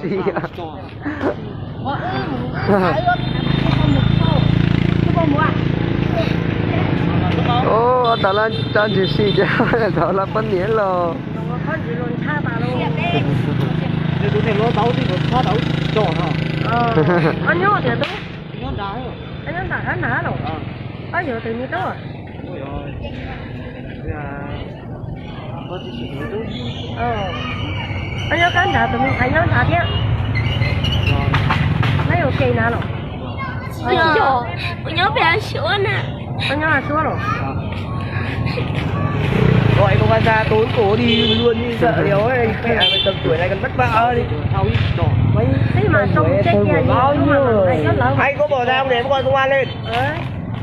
Ua tas laj rab ntsis si ces tau laj poj niam los. Nyob qab nrad tus me ntxhais nyob nrad thiab. Neb ua ke na los? Nyob pem Suav na. Nyob Suav los? Gọi công an ra tôi cũng đi luôn đi, sợ điều ấy, mẹ mày tầm tuổi này còn vất vả đi. Thế mà trông chết kia nhiều lúc mà mày nhớ lắm. Anh có bỏ ra không để em gọi công an lên?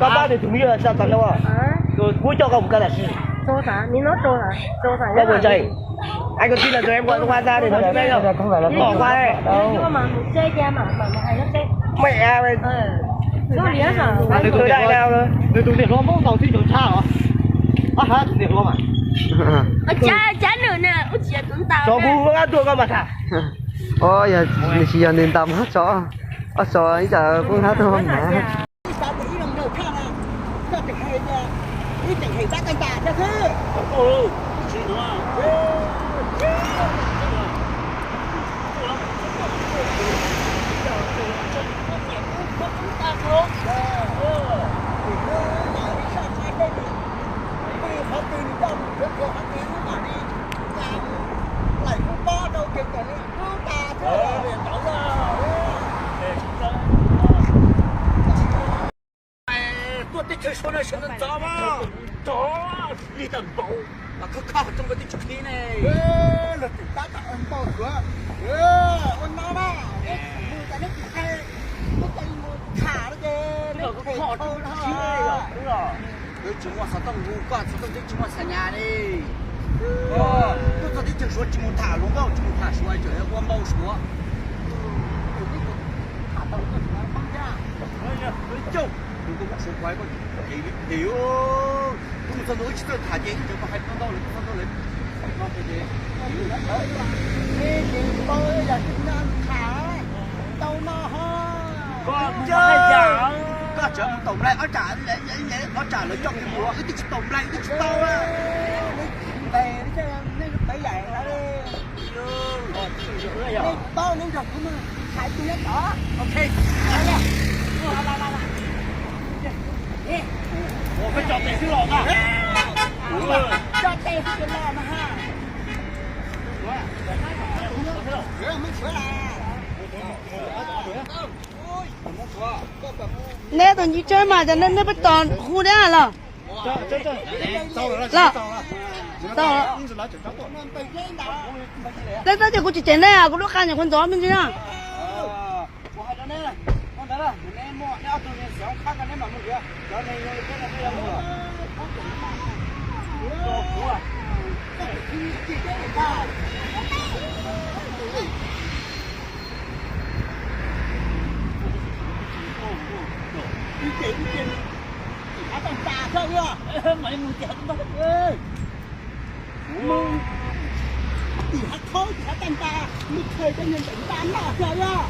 Con bao tiền thử nghiệm là sao tận đâu à? Tôi cho cậu một căn nhà xì. Tôi buồn chảy. Anh có tin là giờ em gọi công an ra để nói chuyện với anh không? Bỏ qua đây. Mẹ mày. Thời đại nào rồi? Nws tus niam hluas muab tau tib co tshaj os. Ab hab tus niam hluas mas. Cov hu muab hab tuaj koj mas tham. Os, yog nws tsis yog nws ntaus hab tsov, ob tsov ib co poob hab tuaj mas. Tuaj teb chaws Suav no sawv ntxov ntxov mas, tsov li tawm npaum mas khov kho rau koj teb chaws qhib ne. Los tseem tab tom npau suav, ua no na, neb tsis mus tas neb tsis qhia, neb coj mus tham no ces neb kho rau no. Wb tsis muaj xov tooj hu koj, xov tooj twb tsis muaj xa nyas li. Tuaj txog teb chaws Suav tsis mus tham hluas nkauj, tsis mus tham Suav, tseem ua npau suav. Tham tau koj tsis muaj pab ncaj. Caug, tus koj muab Suav kuav koj, wb mus txog ntua wb tsis txawj tham ces wb tseem hais tau ntau lawm, txog ntua lawv no ces, ces tau yam tsis tham tau no ho. Koj tseem mus taus nplaig ob tsam, ob tsam lawv coj kiag mus wb twb tsis taus nplaig wb twb tsis tau. Neb tsis ntes li, nej lub peev yam li. Neb tsis tau, neb nrog kuv mus hais tus nyob tod. Tso tes xwb los na. Tso tes xwb los na ha. Neb tus ntsib tsawb mas cov neb pab tos hu dab los? Los, tau. Neb tab ces kuv tsis cem neb, kuv lub qa nyuam qhuav ntxov me ntsis na. Tim hav khaub tim hav tag npas, mus khaws cov niag ntawm nta noj xyov yog.